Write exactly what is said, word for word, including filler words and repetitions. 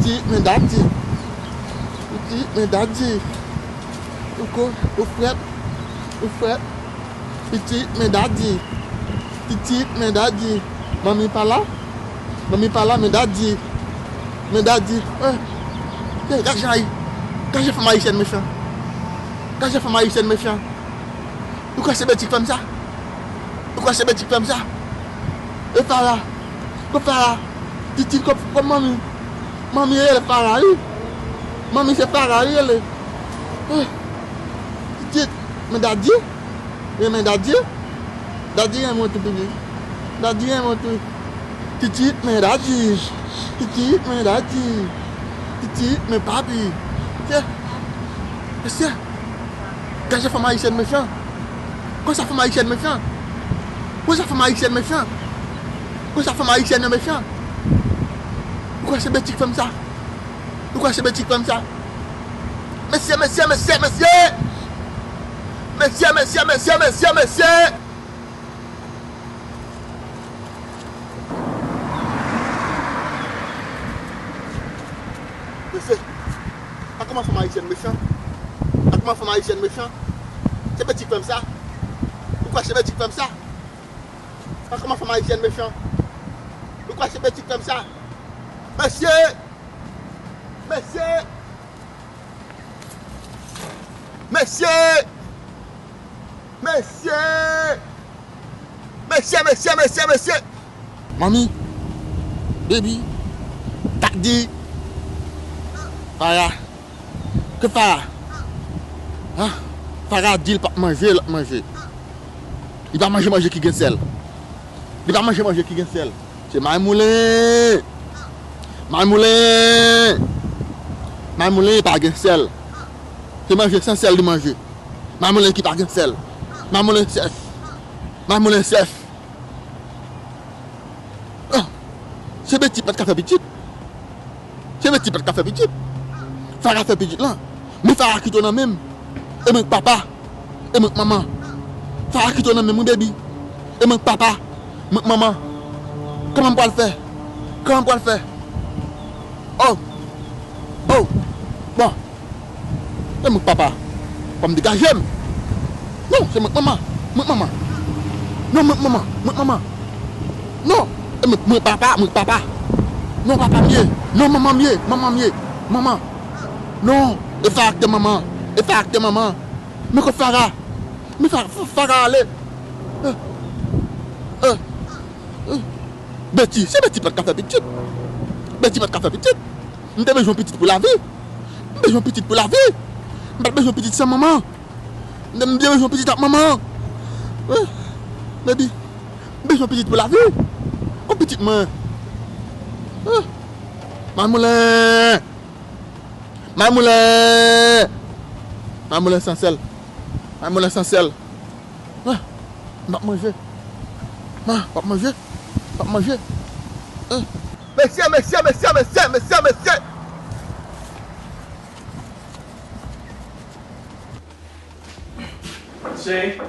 Pitit, men daddy. Pitit, men daddy. Ou ko, ou frèt. Ou frèt. Pitit, men daddy. Pitit, men daddy. Manmi pa la. Manmi pa la, men daddy. Men daddy. Eh. Eh, gad jan, gad jan fanm ayisyèn mechan. Gad jan fanm ayisyèn mechan. Ou kwè se Betik fè m sa? Ou kwè se Betik fè m sa? E Fara. Kot Fara? Titi, kot, kot manmi? Manmi rele Fara, wi. Manmi se Fara, wi, rele. Eh. Titi, men daddy. Wi, men daddy. Daddy renmen w tou, pitit. Daddy renmen w tou. Titi, men daddy. Titi, men daddy. Titi, men papi. Mesye. Mesye. Gad jan fanm ayisyèn mechan. Konsa fanm ayisyèn mechan. Konsa fanm ayisyèn mechan. Konsa fanm ayisyèn yo mechan. Ou kwè se Betik fè m sa? Ou kwè se Betik fè m sa? Mesye, mesye, mesye, mesye! Mesye, mesye, mesye, mesye, mesye! Mesye, a kòman fanm ayisyèn mechan? A kòman fanm ayisyèn mechan? Se Betik fè m sa? Ou kwè se Betik fè m sa? A kòman fanm ayisyèn mechan? Ou kwè se Betik fè m sa? Mesye! Mesye! Mesye! Mesye! Mesye, mesye, mesye, mesye! Manmi, baby, daddy, Fara, ke Fara? Ah, Fara di l p ap manje lòt manje. Li pa manje manje ki gen sèl. Li pa manje manje ki gen sèl. Se may moulen. May moulen. May moulen pa gen sèl. Se manje san sèl li manje. May moulen ki pa gen sèl. May moulen sèf. May moulen sèf. Ah, se Beti pa t ka fè pitit. Se Beti pa t ka fè pitit. Fara fè pitit lan. Men Fara kite w nan men m. E mwen k papa. E mwen k manman. Fara kite w nan men m, wi, baby. E mwen k papa. Mwen k manman. Kòman m pral fè? Kòman m pral fè? Oh! Oh! Bon. E mwen k papa. Fò m degaje m. Non, se mwen k manman. Mwen k manman. Non, mwen k manman. Mwen k manman. Non. E mwen, mwen papa, mwen k papa. Non, papa m ye. Non, manman m ye. Manman m ye. Manman. Non. E Fara k te manman. E Fara k te manman. Men kot Fara? Men Fara, Fara ale. Eh. Eh. Eh. Beti, se Beti pa t ka fè pitit. Beti pa t ka fè pitit. M te bezwen pitit pou lavi. M bezwen pitit pou lavi. M pa t bezwen pitit san manman. M te, m te bezwen pitit ak manman. Eh, baby, m bezwen pitit pou lavi. Kon pitit mwen. Eh, Mamoulen. Mamoulen. Mamoulen san sèl. Mamoulen san sèl. Ah, m ap manje. Ah, m ap manje. M ap manje. Ah. Mesye, mesye, mesye, mesye, mesye, mesye. Cheri,